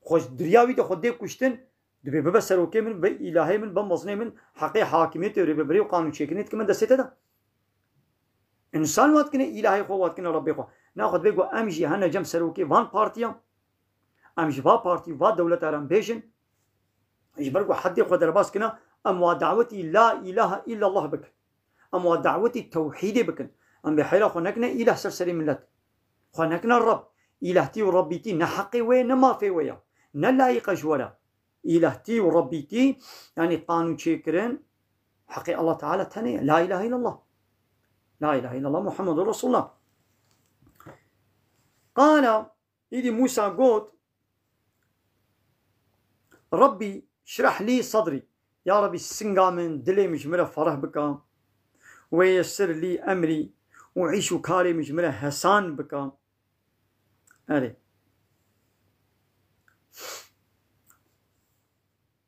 xwe ji diriya wî de xwe dê kuştin, dibê bibe serokê min, bibe îlahê min, bibe mezinê min, heqê hakimiyetê û rêveberî û qanûnçêkirinê dike min destê te de. Însan wa dikine îlahê xwe, wa dikine Rebbê xwe. Naxwe dibê ku em jî hene cem serokê van partiyan, em ji va partî, va dewleta re em bêjin, ji ber ku heddê xwe derbas kine, em wa dawetî la îlahe îllallah bikin. Em wa dawetî tewhîdê bikin. Em bê heyra xwe nekine îlah ser serê milet. Xwe nekine Reb. Îlahtî û Rebbîtî ne heqê wê ye, ne mafê wê ye. Ne layîq e ji we re. Îlahtî û Rebbîtî, yanî qanûn çêkirin, heqê Allah Teala tenê ye. La ilahe illallah. La ilahe illallah Muhammedur Resulullah. Qala, îdî Mûsa got, Rebbî şrah lî sedrî. Ya Rebbî singa min, dilê min ji min re fereh bike. Wê yessir lî emrî û îş û karê min ji min re hesan bike. Erê.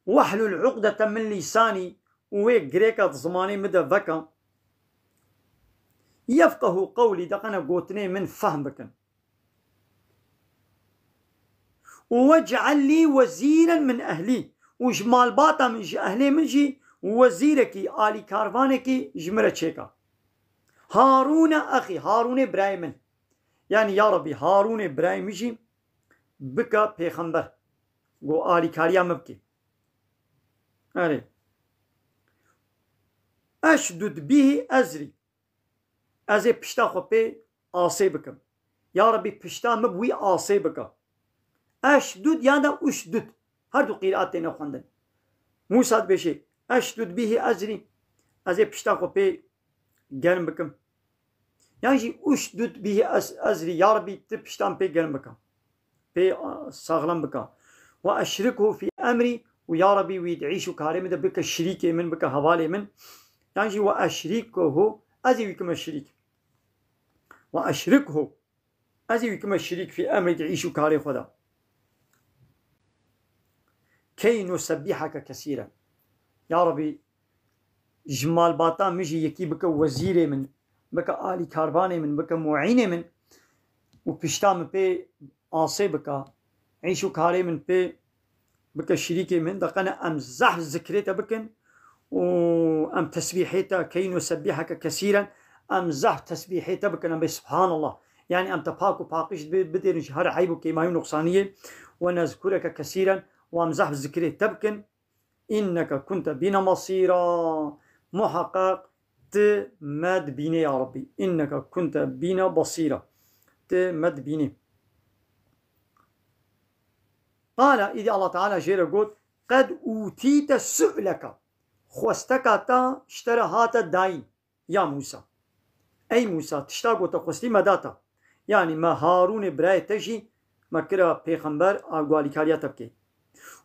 Wehlul uqdete min lîsanî û wê girêka di zimanê min de veke. Yefqehu qewlî, de qene gotinê min fehm bikin. Û wec'el lî wezîren min ehlî. Û ji malbata min, ji ehlê min jî wezîrekî, alîkarvanekî ji min re çêka. Harûne exî, Harûnê birayê min. Yanî ya Rebbî, Harûnê birayê min jî bike pêxember. Go alîkariya min bike. Erê. Eşdud bihî ezrî. Ez ê pişta xwe pê asê bikim. Ya Rebbî, pişta min bi wî asê bike. Eşdud yan da uşdud. Her du qîrat têne xwendin. Mûsa dibêje, eşdud bihî ezrî. Ez ê pişta xwe pê germ bikim. Yan jî uşdud bihî ez-, ezrî. Ya Rebbî, tu pişta min pê germ bike. Pê, a, saxlem bike. Ve eşrikhu fî emrî. Û ya Rebbî, wî di îş û karê min de bike şirîkê min, bike hevalê min. Yan jî ve eşrikhu Ez ê wî kime şirîk. Ve eşrikhu. Ez ê wî kime şirîk fî emrî di îş û karê xwe de. Key nusebbiheke kesîren. Ya Rebî, ji malbata min jî yekî bike wezîrê min, bike alîkarvanê min, bike muînê min û pişta min pê asê bike, îş û karê min pê bike şirîkê min, de qene em zehf zikrê te bikin û em tesbîhê te, key nusebbiheke kesîren, em zehf tesbîhê te bikin, em bê subhanallah. Yani em te pak û paqij bi-, bidêrin ji her eyb û kêmayî û nuqsaniyê, ve nezkureke kesîren, û em zehf zikrê te bikin. Inneke kunte bîna basîra. Muheqeq ti me dibînê ya Rabbî. Inneke kunte bîna basîra. Ti me dibînê. Qala, îdî Allah Teala jê re got, qed utîte su'leke. Xwesteka te ji te re hate dayîn. Ya Mûsa. Ey Mûsa, tişta ku te xwestî me da te. Yanî me Harûnê birayê te jî me kira pêxember a ku alîkariya te bike.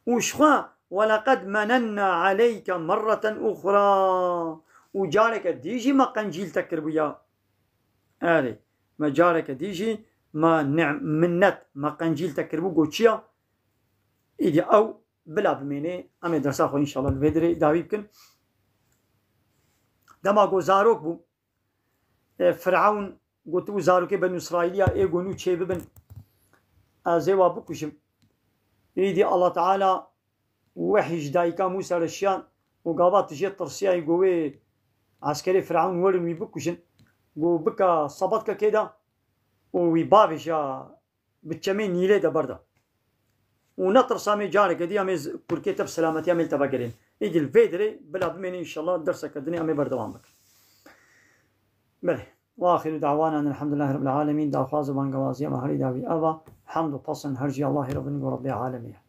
Û ji xwe, weleqed menenna aleyke merreten uxra. Û careke dî jî me qencîl te kiribû ya. Erê, me careke dî jî me ni'm-, minnet, me qencîl te kiribû, got çi ya? Îdî ew bila bimêne, em ê dersa xwe înşallah li vê derê dawî bikin. Dema ku zarok bû, e, Firewn gotibû zarokê Benû Îsraîliya ê ku nû çê bibin, ez ê wa bikujim. Îdî Allah Teala wehî ji dayika Mûsa re şiyan û gava tijê tirsiyayî ku wê eskerê Firewn werin wî bikujin. Ku bika sebatkekê de û wî bavêja bi çemê Nîlê de berda. Û netirsa em ê careke dî em ê z-, kurkê te bi selametiya em ê li te vegerên. Îdî li vê derê bila bimêne înşallah derseke dinê em ê berdewam bikin. Belê. Ve axiru da'wana elhamdulillahi rabbil alemin. Daxwaz û bangewaziya me herî dawî eva. Hamd û pesn her jî Allahê re bin ku Rabbê alemê ye.